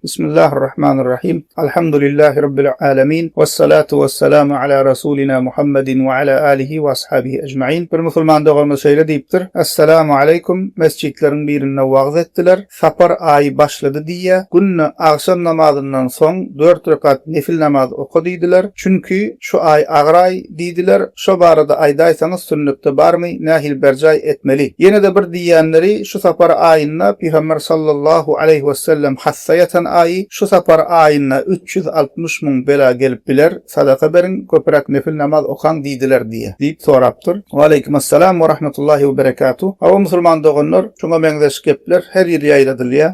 Bismillahirrahmanirrahim. Alhamdulillahi Rabbil alemin. Vessalatu vesselamu ala Rasulina Muhammedin ve ala alihi ve ashabihi ecmain. Bir musulman doganymyz şeýle diýipdir. Esselamu aleýkum. Mesjitleriň birinde wagyz etdiler. Sapar aýy başlady diýýä. Günde agşam namazyndan soň dört rekat nefil namaz oka diýdiler. Çünki şu aý agyr aý diýdiler. Şo barada aýdaýsaňyz sünnetde barmy, nähili berjaý etmeli? Ýene-de bir diýýänleri şu sapar aýynda Pygamber sallallahu aleýhi wesellem hassa ýatan aýy, şu sapar aýynda 360 müň bela gelip biler, sadaka beriň, köpräk nefil namaz okaň diýdiler diýýä. Diýip sorapdyr. Waleýkim essalam we rahmetullahi we berekatuh. Hawa musulman doganlar, şuňa meňzeş gepler her ýyl ýaýradylýar.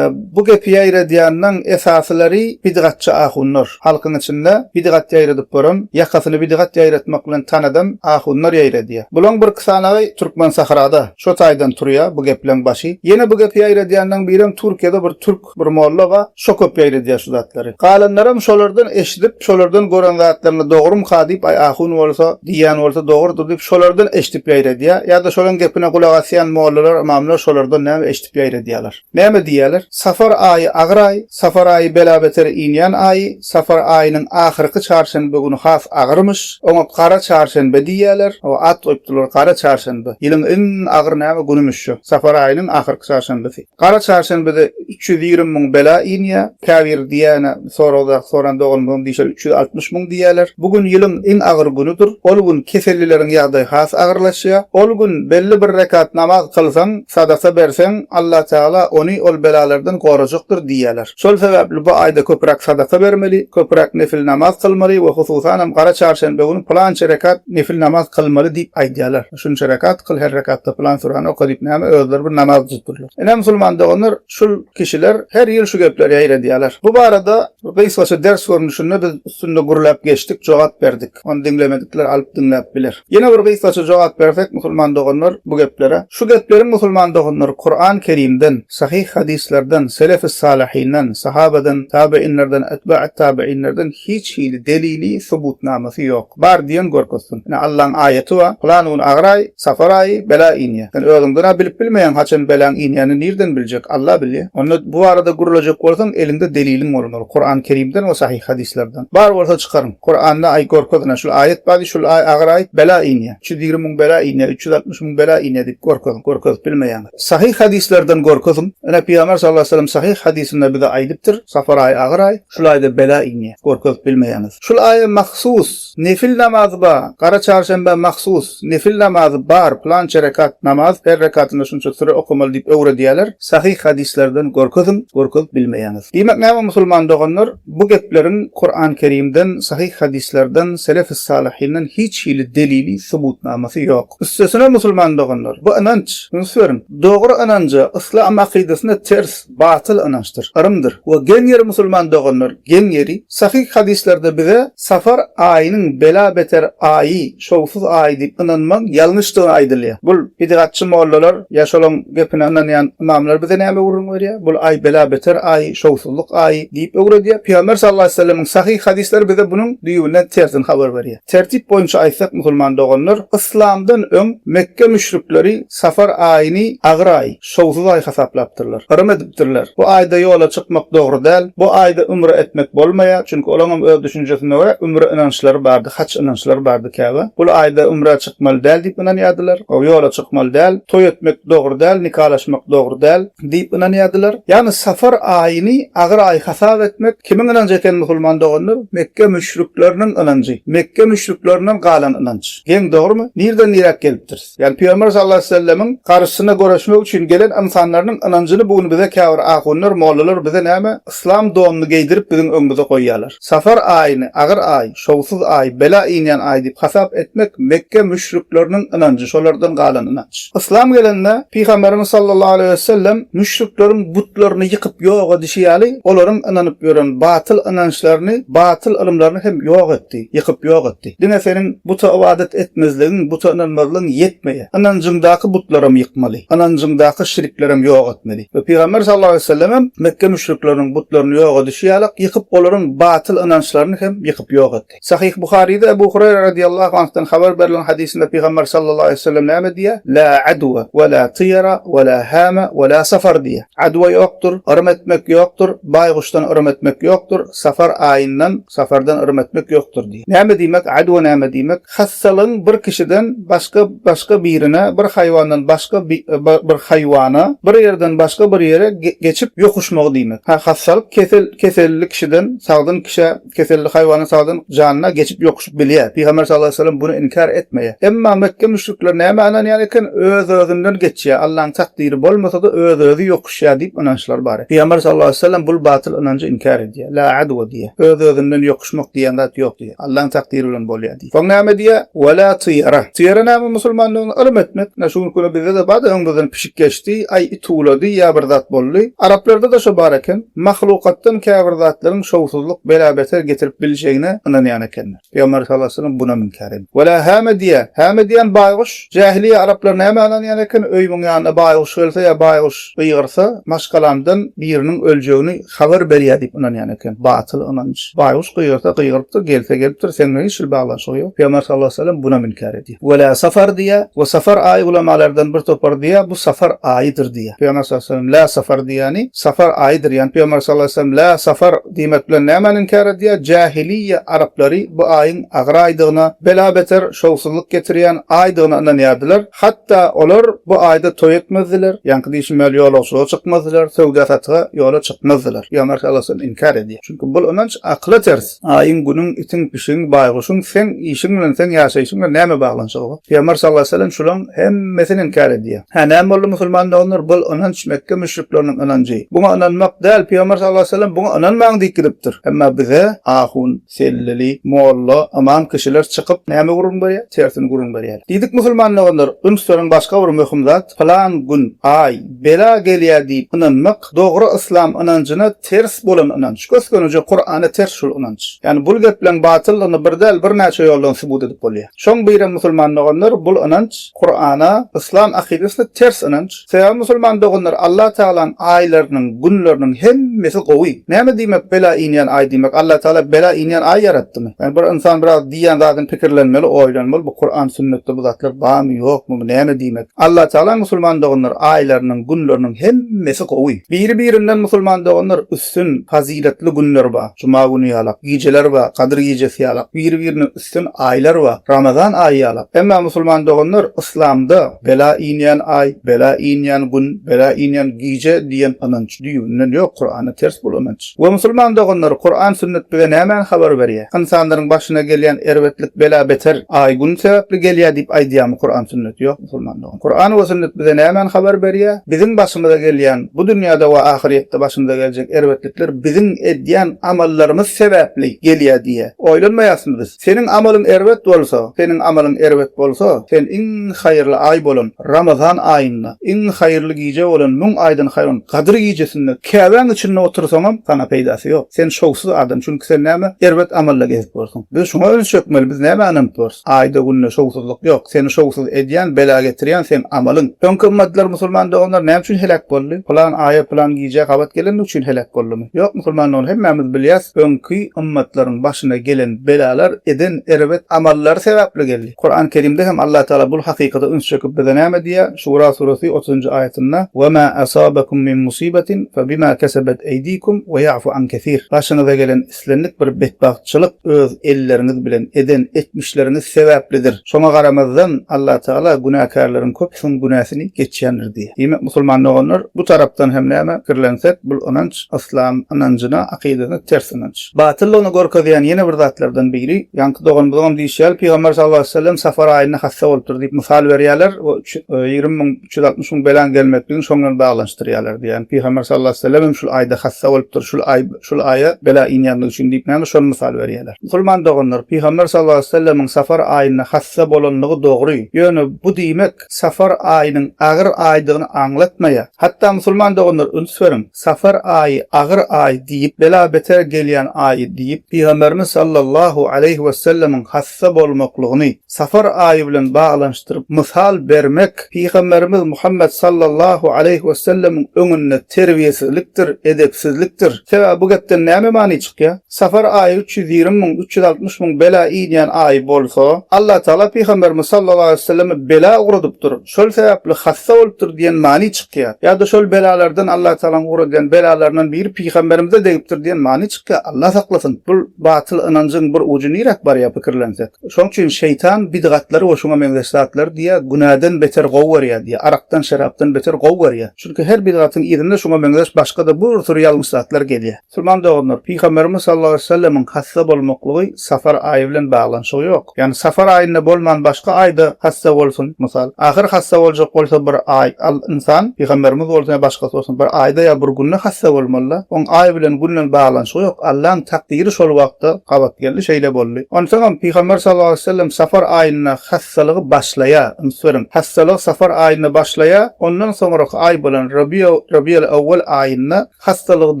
Bu gepi ýaýradýanyň esasylary bidgatçy ahunlar. Halkyň içinde bidgat ýaýradyp boran, ýakasyny bidgat ýaýratmak bilen tanadan ahunlar ýaýradýar. Bulaň birki sanagy Türkmensahrada, şo taýdan turýar bu gepleň başy. Ýene bu gepi ýaýradýanlaň birem Türkiýede bir türk bir molla bar, şo köp ýaýradýar şu zatlary. Galanlaram şolardan eşidip, şolardan gören zatlaryny dogrumyka diýip, aý ahun bolsa, diýýän bolsa dogrudyr diýip şolardan eşidip ýaýradýar. Ýa-da şolaň gepine gulak asýan mollalar, ymamlar şolardan näme eşidip ýaýradýarlar. Näme diýýärler? Safar aýy agyr aý, Safar aýy bela-beter inýän aýy, Safar aýynyň ahyrky çarşenbe güni has agyrmyş, oňa gara çarşenbe diýýärler, hawa, at goýupdyrlar, gara çarşenbe, ýylyň iň agyr näme günümüş şu, Safar aýynyň ahyrky çarşenbesi. Gara çarşenbede 320 müň bela inýär, käbiri diýýäne, soragdaky soran doganymyzyň diýşi 360 müň diýýärler. Bu gün ýylyň iň agyr günüdir, ol gün kesellileriň ýagdaýy has agyrlaşýar. Ol gün belli bir rekat namaz kylsaň, Sadaka berseň, Allatagala ony ol belalardan gorajakdyr diýýärler. Şol sebäpli bu aýda köpräk sadaka bermeli, köpräk nefil namaz kylmaly we hususanam gara çarşenbe güni pylança rekat nefil namaz kylmaly diýip aýdýarlar. Şunça rekat kyl, her rekatda pylan surany oka diýip näme özleri bir namaz düzüpdirler. Ine musulman doganlar, şul kişiler her ýyl şu gepleri ýaýradýarlar. Bu barada gysgaça ders görnüşinde biz üstünde gürläp geçdik, jogap berdik. Ony diňlemedikler alyp diňläp biler. Ýene bir gysgaça jogap bersek musulman doganlar bu geplere. Şu gepleriň musulman doganlar Kuran Kerimden, sahyh hadyslardan, selef-i salyhyndan, sahabadan, tabiinlerden, etba'it tabiinlerden hiç hili delili, subutnamasy ýok. Bar diýen görkezsin. Ine Allaň aýaty bar, Pylan gün agyr aý, safar aýy, bela inýär. Sen özüňden-ä bilip bilmeýäň haçan belaň inýänini nirden biljek, Alla bilýär. Onda bu barada gürlejek bolsaň eliňde deliliň bolmaly, Kuran Kerimden we sahyh hadyslardan. Bar bolsa çykaryň. Kuranda aý görkez ine şul aýat bar diý şul aý agyr aý bela inýär. 320 müň bela inýär, 360 müň bela inýär diýip görkeziň. Görkezip bilmeýäňiz. Sahyh hadyslardan görkeziň. Ine Pygamber sallallahu aleýhi we sellem sahyh hadysynda bize aýdypdyr, Safar aýy agyr aý, şul aýda bela inýär. Görkezip bilmeýäňiz. Şul aýa mahsus nefil namazy bar, gara çarşenbä mahsus nefil namazy bar, pylança rekat namaz, her rekatynda şunça süre okamaly diýip öwredýärler. Sahyh hadyslardan görkeziň, görkezip bilmeýäňiz. Diýmek näme musulman doganlar? Bu gepleriň Kuran Kerimden, sahyh hadyslardan, selef-i salyhyndan hiç hili delili, subutnamasy ýok. Üstesine musulman doganlar, bu ynanç, üns beriň, dogry ynanja, yslam akydasyna ters, batyl ynançdyr, yrymdyr. We geň ýeri musulman doganlar, geň ýeri, sahyh hadyslarda bize safar aýynyň bela-beter aýy, şowsuz aýy diýip ynanmagyň ýalňyşdygy aýdylýar. Bul bidgatçy mollalar ýa şolaň gepine ynanýan ymamlar bize näme gürrüň berýär? Bul aý bela-beter aýy, şowsuzlyk aýy diýip öwredýär. Pygamber sallallahu aleýhi we sellemiň sahyh hadyslary bize bunuň düýbünden tersini habar berýär. Tertip boýunça aýtsak musulman doganlar, yslamdan öň Mekge müşrikleri safar aýyny agyr aý, şowsuz aý hasaplapdyrlar. Yrym edipdirler. Bu aýda ýola çykmak dogry däl. Bu aýda ümre etmek bolmaýar. Çünki olaňam öz düşünjesine görä ümre ynançlary bardy, haç ynançlary bardy Käbä. Bul aýda ümrä çykmaly däl diýip ynanýardylar. Ýola çykmaly däl, toý etmek dogry däl, nikalaşmak dogry däl diýip ynanýardylar. Ýagny safar aýyny agyr aý hasap etmek kimiň ynanjy eken musulman doganlar? Mekge müşrikleriniň ynanjy. Mekge müşriklerinden galan ynanç. Geň dogrymy? Nirden niräk gelipdiris? Ýagny Pygamber sallallahu aleýhi we sellemiň garşysyna göreşmek üçin gelen ynsanlarynyň ynanjyny bu gün bize käbir ahunlar, mollalar bize näme yslam donuny geýdirip biziň öňümize goýýarlar. Safar aýyny agyr aý, şowsuz aý, bela inýän aý diýip hasap etmek Mekge müşrikleriniň ynanjy, şolardan galan ynanç. Yslam gelende Pygamberimiz sallallahu aleýhi we sellem müşrikleriň butlaryny ýykyp ýok edişi ýaly olaryň ynanyp ýören. oturan batyl ynançlaryny, batyl ylymlaryny hem ýok etdi, ýykyp ýok etdi. Diňe seniň buta ybadat etmezligiň, buta ynanmazlygyň ýetmeýär. Ynanjyňdaky butlaram ýykmaly. Ynanjyňdaky şiriklerem ýok etmeli. We Pygamber sallallahu aleýhi we sellem hem Mekge müşrikleriniň butlaryny ýok edişi ýalak ýykyp olaryň batyl ynançlaryny hem ýykyp ýok etdi. Sahyh Buharyda Ebu Hureyre radiyallahu anhdan habar berlen hadysynda Pygamber sallallahu aleýhi we sellem näme diýýär? La adwa we la tyýara we la hama we la safar diýýär. Adwa ýokdur, yrym etmek ýokdur, baýguşdan yrym etmek ýokdur, safar aýyndan, safardan yrym etmek ýokdur diýýär. Näme diýmek, adwa näme diýmek? Hassalygyň bir kişiden başga başga birine, bir haýwandan başga bir haýwana, bir ýerden başga bir ýere geçip ýokuşmagy diýmek. Ha, hassalyk kesel keselli kişiden sagdyn kişä Keselli haýwanyň sagdyn janyna geçip ýokuşyp bilýär. Pygamber sallallahu aleýhi we sellem buny inkär etmeýär. Emma Mekge müşrikleri nämä ynanýan eken? Öz-özünden geçýär, Allaň takdyry bolmasa-da öz-özi ýokuşýar diýip ynançlary bar. Pygamber sallallahu aleýhi we sellem bul batyl ynanjy inkär edýär. La adwa diýýär. Öz-özünden ýokuşmak diýen zat ýok diýýär. Allaň takdyry bilen bolýar diýýär. Soň näme diýýär? Wa la tyýara. Tyýara näme musulmanlygyň ylym etmek. Ine şu günki güne bizde-de bar-da öňümizden pişik geçdi, aý it uwlady ýa bir zat boldy. Araplarda-da şo bar eken. Mahlukatdan käbir zatlaryň şowsuzlyk, bela-beter getirip biljegine ynanýan ekenler. Pygamber sallallahu aleýhi we sellem bunam inkär edýär. Wela häme diýýär. Häme diýen baýguş. Jähiliýe araplar nämä ynanýan eken? Öýümiň ýanyna baýguş gelse ýa baýguş gygyrsa, maşgalamdan biriniň öljegini habar berýär diýip ynanýan eken. Batyl ynanç. Baýguş gygyrsa gygyrypdyr, gelse gelipdir, seň bilen hiç hili baglanyşygy ýok. Pygamber sallallahu aleýhi we sellem bunam inkär edýär. Wela safar diýýär. We safar aýy ulamalardan bir topar diýýär, bu safar aýydyr diýýär. Pygamber sallallahu aleýhi we sellem la safar diýýäni safar aýydyr. Ýagny Pygamber sallallahu aleýhi we sellem la safar diýmek bilen nämäni inkär edýär? Jähiliýe araplary bu aýyň agyr aýdygyna, bela-beter, şowsuzlyk getirýän aýdygyna ynanýardylar. Hatda olar bu aýda toý etmezdiler, ýaňky diýşim ýaly ýolagçylyga çykmazdylar, söwda-satyga ýola çykmazdylar. Pygamber sallallahu aleýhi we sellem inkär edýär. Çünki bul ynanç akyla ters. Aýyň, Günüň, itiň, pişigiň, baýguşyň seň işiň bilen, seň ýaşaýşyň bilen näme baglanyşygy bar? Pygamber sallallahu aleýhi we sellem şulaň hemmesini inkär edýär. Hä, näme boldy musulman doganlar? Bul ynanç Mekge müşrikleriniň ynanjy. Buňa ynanmak däl, Pygamber sallallahu aleýhi we sellem buňa ynanmaň diýip gidipdir. Emma bize ahun, selleli, molla, ymam kişiler çykyp näme gürrüň berýär? Tersini gürrüň berýärler. Diýdik musulman doganlar, üns beriň başga bir möhüm zat, pylan gün, aý, bela gelýär diýip ynanmak, Dogry yslam ynanjyna ters bolan ynanç. Gös-gönüje Kurana ters şul ynanç. Ýagny bul gepleň batyllygyny bir däl birnäçe ýoldan subut edip bolýar. Şoň birem musulman doganlar bul ynanç Kurana, yslam akydasyna ters ynanç. Sebäbi musulman doganlar Allah Tagalaň aýlarynyň, günleriniň hemmesi gowy. Näme diýmek bela inýän aý diýmek? Allah Tagala bela inýän aý ýaratdymy? Ýagny bir ynsan biraz diýýän zadyny pikirlenmeli, oýlanmaly bu Kuran sünnetde bu zatlar barmy ýokmy bu näme diýmek? Allah Tagala musulman doganlar aýlarynyň, günleriniň hemmesi gowy. Biri-birinden musulman doganlar üstün, fazyletli günler bar. Juma güni ýalak, gijeler bar, Gadyr gijesi ýalak. Biri-birinden üstün aýlar bar, Ramazan aýy ýalak. Emma musulman doganlar yslamda bela inýän aý, bela inýän gün, bela inýän gije diýen ynanç düýbünden ýok, Kurana ters bul ynanç. We musulman doganlar, Kuran sünnet bize nämäni habar berýär? Ynsanlaryň başyna gelýän erbetlik bela beter aý gün sebäpli gelýär diýip aýdýarmy Kuran sünnet? Ýok musulman dogan. Kuran we sünnet bize nämäni habar berýär? Biziň başymyza gelýän bu dünýäde we ahyrýetde başymyza geljek erbetlikler biziň edýän amallarymyz sebäpli gelýär diýýär. Oýlanmaýasmy biz? Seniň amalyň erbet bolsa, seniň amalyň erbet bolsa, sen iň haýyrly aý bolan Ramazan aýynda, iň haýyrly gije bolan müň aýdan haýyr bolan Gadyr gijesinde Käbäň içinde otursaňam, saňa peýdasy ýok. Sen şowsuz adam, çünki sen näme, erbet amalla gezip borsuň. Biz şuňa üns çekmeli, biz nämä ynanyp borus? Aýda-günde şowsuzlyk ýok. Seni şowsuz edýän, bela getirýän seň amalyň. Öňki ymmatlar musulman doganlar näme üçin heläk boldy? Pylan aýa, pylan gijä gabat gelendigi üçin heläk boldumy? Ýok musulman dogan hemmämiz bilýäs, öňki ymmatlaryň başyna gelen belalar eden erbet amallary sebäpli geldi. Kuran Kerimde hem Allah Tagala bul hakykata üns çekip bize näme diýýär? Şura suresi otuzynjy aýatynda, Ve ma asabakum min musibetin fe bima kesebet eydikum ve ya'fu an kesir. Başyňyza gelen islendik bir betbagtçylyk öz elleriňiz bilen eden etmişleriňiz sebäplidir. Şoňa garamazdan, Allatagala günäkärleriň köpüsiniň günäsini geçýändir diýýär. Diýmek, musulman doganlar, bu tarapdan hem näme pikirlensek, bul ynanç yslam ynanjyna, akydasyna ters ynanç. Batyllygyny görkezýän ýene bir zatlardan biri, ýaňky doganymyzyňam diýşi ýaly, Pygamber sallallahu aleýhi we sellem safar aýynda hassa bolupdyr diýip mysal berýärler we 20 360 müň belaň gelmekligini şoň bilen baglanyşdyrýarlar diýýän. Pygamber sallallahu aleýhi we sellem hem şul aýda hassa bolupdyr, şul aý şul aýa bela inýänligi üçin diýip näme şony mysal berýärler. Musulman doganlar, Pygamber sallallahu aleýhi we sellemiň safar aýynda hassa bolanlygy dogry. Ýöne bu diýmek safar aýynyň agyr aýdygyny aňlatmaýar. Hatda musulman doganlar üns beriň, safar aýy agyr aý diýip. diýip, bela-beter gelýän aýy diýip, Pygamberimiz sallallahu aleýhi wesellemiň hassa bolmaklygyny Safar aýy bilen baglanyşdyryp mysal bermek Pygamberimiz Muhammet sallallahu aleýhi wesellemiň öňünde terbiýesizlikdir, edepsizlikdir. Sebäbi bu gepden näme many çykýar? Safar aýy 320 müň, 360 müň bela inýän aý bolsa, Allatagala Pygamberimiz sallallahu aleýhi weselleme bela ugradypdyr, şol sebäpli hassa bolupdyr diýen many çykýar. Ýa-da şol belalardan Allatagalaň ugradýan belalaryndan biri Pygamberimize degipdir diýen many çykýar. Allah saklasyn, bul batyl ynanjyň bir ujy niräk barýar pikirlensek. Şoň üçin şeýtan bidgatlary we şuňa meňzeş zatlary diýýär, günäden beter gowy görýär diýýär, arakdan, şerapdan beter gowy görýär. Çünki her bidgatyň yzynda şuňa meňzeş başga-da bir süri ýalňyş zatlar gelýär. Musulman doganlar, Pygamberimiz sallallahu aleýhi we sellemiň hassa bolmaklygy Safar aýy bilen baglanyşygy ýok. Ýagny Safar aýynda bolman başga aýda hassa bolsun, mysal. Ahyr hassa boljak bolsa bir aý, al ynsan, Pygamberimiz bolsun ýa başgasy bolsun, bir aýda ýa bir günde hassa bolmaly-da. Oň aý bilen gün bilen baglanyşygy ýok. Allaň takdyry şol wagtda gabat geldi, şeýle boldy. Onsoňam Pygamber sallallahu aleýhi we sellem Safar aýynda hassalygy başlaýar, üns beriň, hassalygy Safar aýynda başlaýar, ondan soňraky aý bolan Rabiul Awwal aýynda hassalygy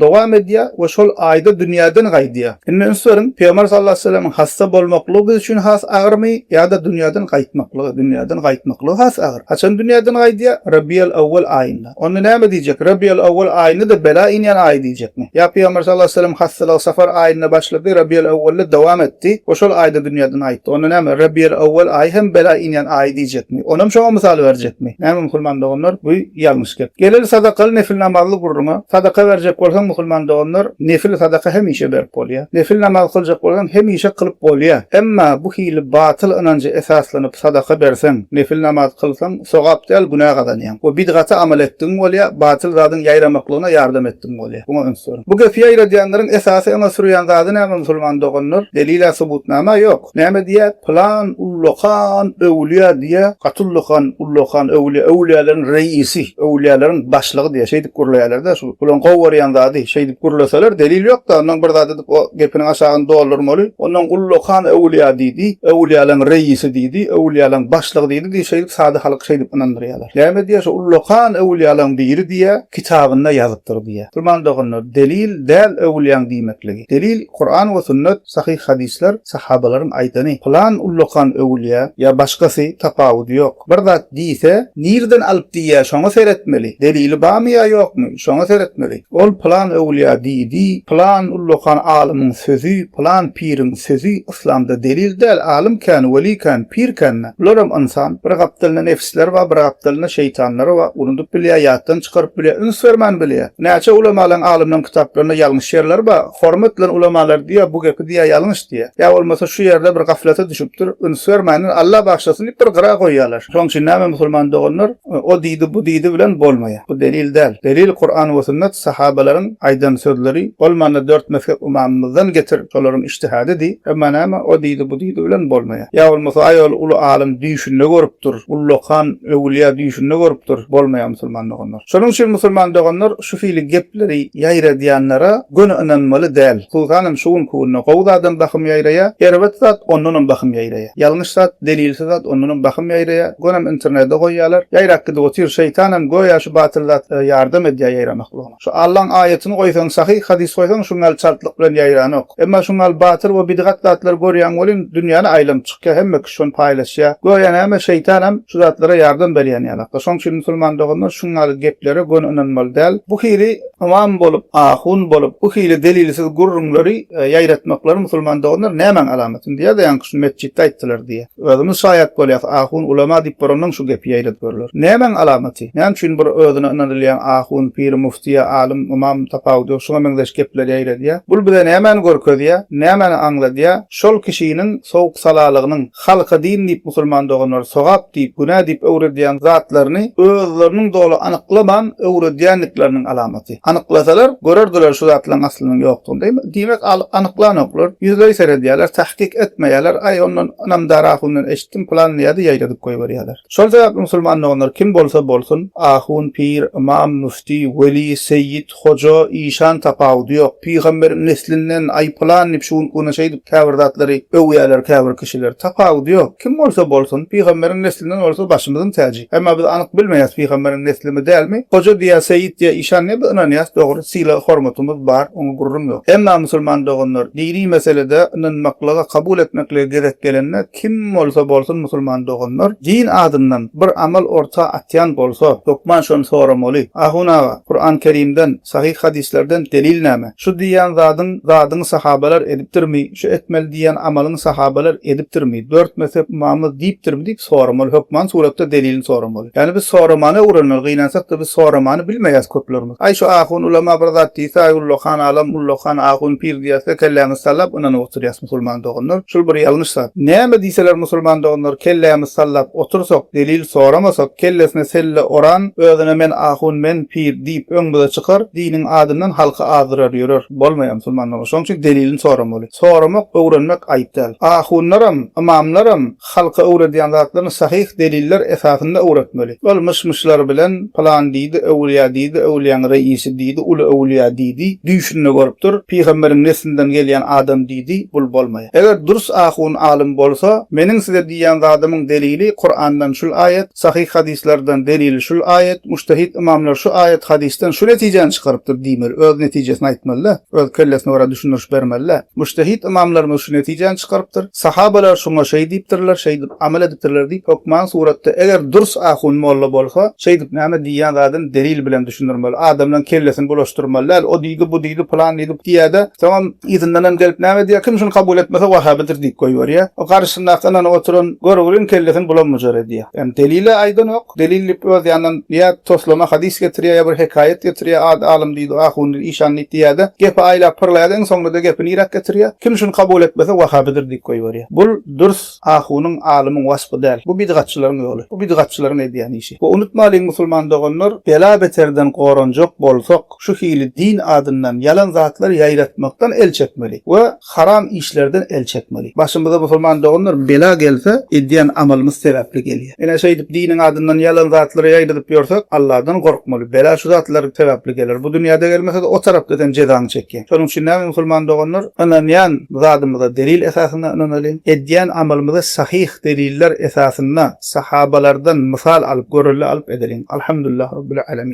dowam edýär we şol aýda dünýäden gaýdýar. Indi üns beriň, Pygamber sallallahu aleýhi we sellemiň hassa bolmaklygy biz üçin has agyrmy ýa-da dünýäden gaýtmaklygy? Dünýäden gaýtmaklygy has agyr. Haçan dünýäden gaýdýar? Rabiul Awwal aýynda. Onda näme diýjek? Rabiul Awwal aýynda-da bela inýän aý diýjekmi? Ýa Pygamber sallallahu aleýhi we sellem hassalygy Safar aýynda başlady, Rabiul Awwalda dowam etdi we şol aýda dünýäden gaýtdy. Onda näme, Rabiul Awwal aýy hem bela inýän aý diýjekmi? Onam şoňa mysal berjekmi? Näme musulman doganlar, bu ýalňyş gep. Geleli sadakaly nefil namazly gürrüňe. Sadaka berjek bolsaň musulman doganlar, nefil sadaka hemişe berip bolýar. Nefil namaz kyljak bolsaň hemişe kylyp bolýar. Emma bu hili batyl ynanja esaslanyp sadaka berseň, nefil namaz kylsaň sogap däl günä gazanýaň. We bidgata amal etdigiň bolýar, batyl zadyň ýaýramaklygyna ýardam etdigiň bolýar. Muňa üns beriň. Bu gepi ýaýradýanlaryň esasy öňe sürýän zady näme musulman doganlar? Delil-ä subutnama ýok. Näme diýýär? Pylan ullakan öwlüýä diýýär. Gaty ullakan, ullakan öwlüýä, öwlüýäleriň reisi, öwlüýäleriň başlygy diýýär. Şeýdip gürleýärler-de şu. Bularyň gowy görýän zady, şeýdip gürleseler delil ýok-da, ondan bir zat edip o gepiniň aşagyny doldurmaly. Ondan ullakan öwlüýä diýdi, öwlüýäleriň reisi diýdi, öwlüýäleriň başlygy diýdi diýip şeýdip sada halky şeýdip ynandyrýarlar. Näme diýýär? Şu ullakan öwlüýäleriň biri diýýär, kitabynda ýazypdyr diýýär. Musulman doganlar, delil däl öwlüýäň diýmekligi. Delil Kuran we sünnet. Sahyh hadyslar sahabalaryň aýdany, pylan ullakan öwülýä ýa başgasy tapawudy ýok. Bir zat diýse, nirden alyp diýýä şoňa seretmeli, delili barmy ýa ýokmy, şoňa seretmeli. Ol pylan öwülýä diýdi, pylan ullakan alymyň sözi, pylan piriň sözi yslamda delil däl, alym kän, weli kän, pir kän-dä. Bularam ynsan, bir gapdalynda nefisleri bar, bir gapdalynda şeýtanlary bar, unudyp bilýär, ýatdan çykaryp bilýär, üns bermän bilýär. Näçe ulamalaň, alymlaň kitaplarynda ýalňyş ýerleri bar, Hormat bilen ulamalar diýýär, bu gepi diýýär ýalňyş diýýär. Ýa bolmasa şu ýerde bir gaflata düşüpdir, üns bermändir, Alla bagyşlasyn diýip bir gyra goýýarlar. Şonuň üçin näme musulman doganlar, o diýdi, bu diýdi bilen bolmaýar. Bu delil däl. Delil Kuran we sünnet, sahabalaryň aýdan sözleri, bolmanda dört mezhep ymamymyzdan getir, şolaryň ijtihady diý. Emma näme, o diýdi, bu diýdi bilen bolmaýar. Ýa bolmasa aý ol uly alym düýşünde görüpdir, ullakan öwülýä düýşünde görüpdir, bolmaýar musulman doganlar. Şonuň üçin musulman doganlar şu hili gepleri ýaýradýanlara göni ynanmaly däl. Hususanam şu günki günde gowy zadam bahym ýaýraýar, erbet zat ondanam bahym ýaýraýar. Ýalňyş zat, delilsiz zat ondanam bahym ýaýraýar. Gönem internede goýýarlar. Ýaýrap gidip otyr. Şeýtanam göýä şu batyl zat ýardam edýär ýaýramaklygyna. Şu Allaň aýatyny goýsaň, sahyh hadys goýsaň şuňňaly çaltlyk bilen ýaýranok. Emma şuňňaly batyl we bidgat zatlary görýäň welin dünýäni aýlanyp çykýar, hemme kişi şony paýlaşýar. Göýä näme şeýtanam şu zatlara ýardam berýän ýalakda. Şoň üçin musulman doganlar şuňňaly geplere göni ynanmaly däl. Bu hili ymam bolup, ahun bolup, bu hili delilsiz gürrüňleri ýaýratmaklary musulman doganlar nämäň alamatyny diýýär-de ýaňky şuny metjitde aýtdylar diýýär. Özümiz şaýat bolýas, ahun, ulama diýip bolandan şu gepi ýaýradyp ýörler. Nämäň alamaty? Näme üçin bir özüne ynanylýan ahun, pir, mufti ýa alym, ymam tapawudy ýok, şuňa meňzeş gepleri ýaýradýar? Bul bize nämäni görkezýär? Nämäni aňladýar? Şol kişiniň sowuk-salalygynyň, halka din diýip musulman doganlar sogap diýip, günä diýip öwredýän zatlaryny özleriniň doly anyklaman öwredýändikleriniň alamaty. Anyklasalar, görerdiler şu zatlaryň aslynyň ýokdugyny. Diýmek, anyklanoklar, ýüzleý seredýärler, tahkyk etmeýärler, aý ondan ynamdar ahundan eşitdim pylan diýýär-de ýaýradyp goýberýärler. Şol sebäpli musulman doganlar kim bolsa bolsun, ahun, pir, ymam, müfti, weli, seýit, hoja, işan tapawudy ýok. Pygamberiň neslinden, aý pylan diýip şu günki güne şeýdip käbir zatlary öwýärler käbir kişiler. Tapawudy ýok. Kim bolsa bolsun, pygamberiň neslinden bolsa başymyzyň täji. Emma biz anyk bilmeýäs pygamberiň neslimi dälmi. Hoja diýýär, seýit diýýär, işan diýýär biz ynanýas dogry sylag hormatymyz. hususymyz bar, oňa gürrüň ýok. Emma musulman doganlar, dini meselede ynanmaklyga, kabul etmeklige gezek gelende kim bolsa bolsun musulman doganlar, din adyndan bir amal orta atýan bolsa, hökman şony soramaly. Ahun aga, Kuran Kerimden, sahyh hadyslardan delil näme? Şu diýýän zadyň zadyňy sahabalar edipdirmi, şu etmeli diýýän amalyňy sahabalar edipdirmi, dört mezhep ymamy diýipdirmi diýip soramaly, hökman suratda delilini soramaly. Ýagny biz soramany öwrenmeli, gynansakda biz soramany bilmeýäs köplerimiz. Aý şu ahun ulama bir zat diýse aý ullakan alym, ullakan ahun pir diýerse kellämizi sallap ynanyp oturýas musulman doganlar. Şul bir ýalňyş zat. Näme diýseler musulman doganlar kellämizi sallap otursak, delil soramasak, kellesine selle oran, özüne men ahun men pir diýip öňümize çykar, diniň adyndan halky azdyrar ýörer. Bolmaýar musulman dogan. Şonuň üçin delilini soramaly. Soramak, öwrenmek aýyp däl. Ahunlaram, ymamlaram halka öwredýän zatlaryny sahyh deliller esasynda öwretmeli. Ol myş-myşlar bilen pylan diýdi, öwülýä diýdi, öwülýäň reisi diýdi, uly öwülýä diýdi, düýşünde görüpdir, pygamberiň neslinden gelýän adam diýdi, bul bolmaýar. Eger dürs ahun alym bolsa, meniň size diýýän zadymyň delili Kurandan şul aýat, sahyh hadyslardan delili şul aýat, mujtehid ymamlar şu aýat hadysdan şu netijäni çykarypdyr diýmeli, öz netijesini aýtmaly-da, öz kellesine görä düşündiriş bermeli-dä. Mujtehid ymamlarymyz şu netijäni çykarypdyr. Sahabalar şuňa şeý diýipdirler, şeýdip amal edipdirler diýip, hökman suratda eger dürs ahun molla bolsa, şeýdip näme diýýän zadyny delil bilen düşündirmeli. Adamlaň kellesini bulaşdyrmaly däl. O diýdi, bu diýdi, pylan diýdi diýýä-de, soňam yzyndanam gelip näme diýýär, kim şuny kabul etmese wahabydyr diýip goýberýär. O garşysyndaky ynanyp oturan görgüliň kellesini bulam-bujar edýär. Ýagny delil-ä aýdanok. Delil diýip öz ýanyndan ýa toslama hadys getirýär, ýa bir hekaýat getirýär, ady alym diýdi, ahun diýdi, işan diýdi diýýär-de, gepi aýlap pyrlaýar-da, iň soňunda-da gepi niräk getirýär? Kim şuny kabul etmese wahabydyr diýip goýberýär. Bul dürs ahunyň, alymyň waspy däl. Bu bidgatçylaryň ýoly. Bu bidgatçylaryň edýän işi. We unutmalyň musulman doganlar, bela-beterden goranjak bolsak, şu hili din adyndan ýalan zatlary ýaýratmakdan el çekmeli we haram işlerden el çekmeli. Başymyza musulman doganlar bela gelse edýän amalymyz sebäpli gelýär. Ine şeýdip diniň adyndan ýalan zatlary ýaýradyp ýörsek Alladan gorkmaly. Bela şu zatlar sebäpli geler. Bu dünýäde gelmese-de o tarapda sen jezaňy çekýäň. Şonuň üçin näme musulman doganlar ynanýan zadymyza delil esasynda ynanalyň. Edýän amalymyzy sahyh deliller esasynda sahabalardan mysal alyp görelde alyp edeliň. Alhamdulillah Rabbil Alemin.